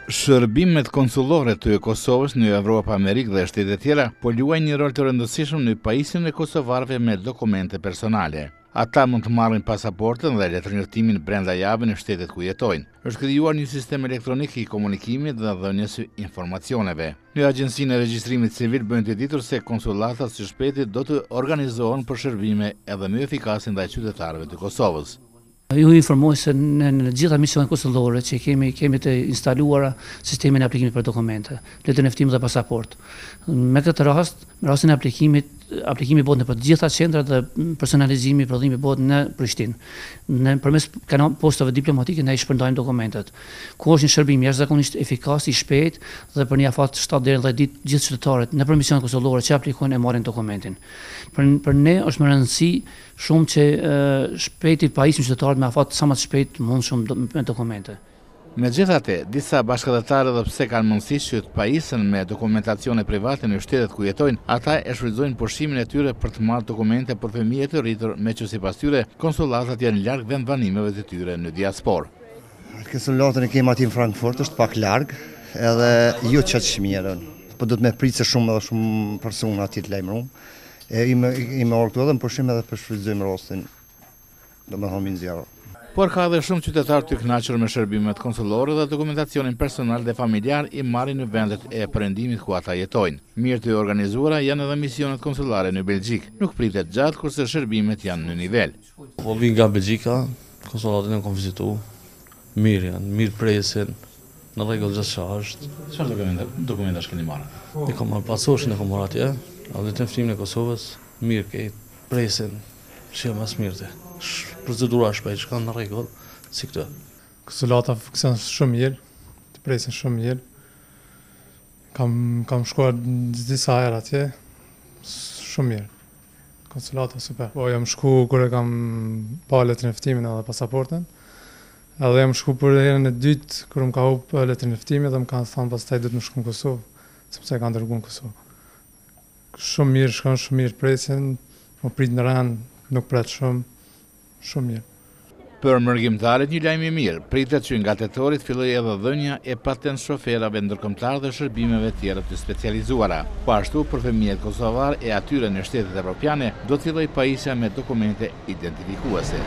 Shërbimet konsullore të Kosovës në Evropë, Amerikë dhe shtete tjera po luajnë një rol të rëndësishëm në pajisjen e kosovarëve me dokumente personale. Ata mund të marrin pasaportën dhe letërnjoftimin brenda jave në shtetet ku jetojnë. Është krijuar një sistem elektronik i komunikimit dhe dhënies së informacioneve. Në Agjencinë e Regjistrimit Civil bëjnë të ditur se konsullatat së shpejti do të organizohen për shërbime edhe më efikase ndaj qytetarëve të Kosovës. Ju informoj se në në të gjitha misionet konsullore që kemi, kemi të instaluara sistemin e aplikimit për dokumente, letërnjoftim dhe pasaportë. Me këtë rast, me rastin e aplikimit, aplikimi bëhet nëpër të gjitha qendrat dhe personalizimi, prodhimi bëhet në Prishtinë. Në përmes kanal postave diplomatike ne i shpërndajmë dokumentet. Ku është një shërbim jashtëzakonisht efikas, i shpejtë dhe për një afat 7 deri në 10 ditë gjithë qytetarët nëpër misionet konsullore që aplikojnë e marrin dokumentin. Për për ne është me rëndësi Shumë që shpejt i pajisim qytetarët me afat sa më të shpejtë të mundshëm me dokumente. Megjithatë, disa bashkatdhetarë edhe pse kanë mundësi që të pajisen me dokumentacione private në shtetet ku jetojnë, ata e shfrytëzojnë pushimin e tyre për të marrë dokumente për fëmijë e të rritur meqë sipas tyre, konsullatat janë larg vendbanimeve të tyre në diasporë. Konsullatën e kemi aty në Frankfurt, është pak larg, edhe jo qaq mirë. Po duhet me pritë se shumë edhe shumë persona aty të lajmërum. E ime ime ardhë këtu edhe në pushim edhe po shfrytëzojmë rastin, domethënë me nxjerrë. Por ka edhe shumë qytetarë të kënaqur me shërbimet konsullore dhe dokumentacionin personal dhe familjar i marrin në vendet e perëndimit ku ata jetojnë. Mirë të organizuara janë edhe misionet konsullare në Belgjikë. Nuk pritet gjatë kurse shërbimet janë në nivel. Po vij nga Belgjika, konsullatën e kam vizitu, mirë janë, mirë presin, Në rregull gjithçka është. Çfarë dokumenta, dokumentash keni marrë? E kam marrë pasoshin e kam marrë atje, edhe letërnjoftimin e Kosovës, mirë krejt, presin, që më së miri. Procedura shpejt, shkon në rregull, si këtu. Konsullata funksionon shumë mirë, të presin shumë mirë. Kam, kam shkuar disa herë atje, shumë mirë. Konsullata super. Po jam shku kur e kam pa letërnjoftimin edhe pasaportën. Edhe jam shku për herën e dytë kur më ka hup letërnjoftimi dhe më kanë thënë pastaj duhet me shku në Kosovë, sepse e kanë dërgu në Kosovë. Shumë mirë shkon, shumë mirë presin, me prit në rend, nuk pret shumë, shumë mirë. Për mërgimtarët një lajm i mirë, pritet që nga tetori të fillojë edhe dhënia e patent shoferave ndërkombëtarë dhe shërbimeve tjera të specializuara. Po ashtu për fëmijët kosovarë e atyre në shtetet evropiane do të fillojë pajisja me dokumente identifikuese.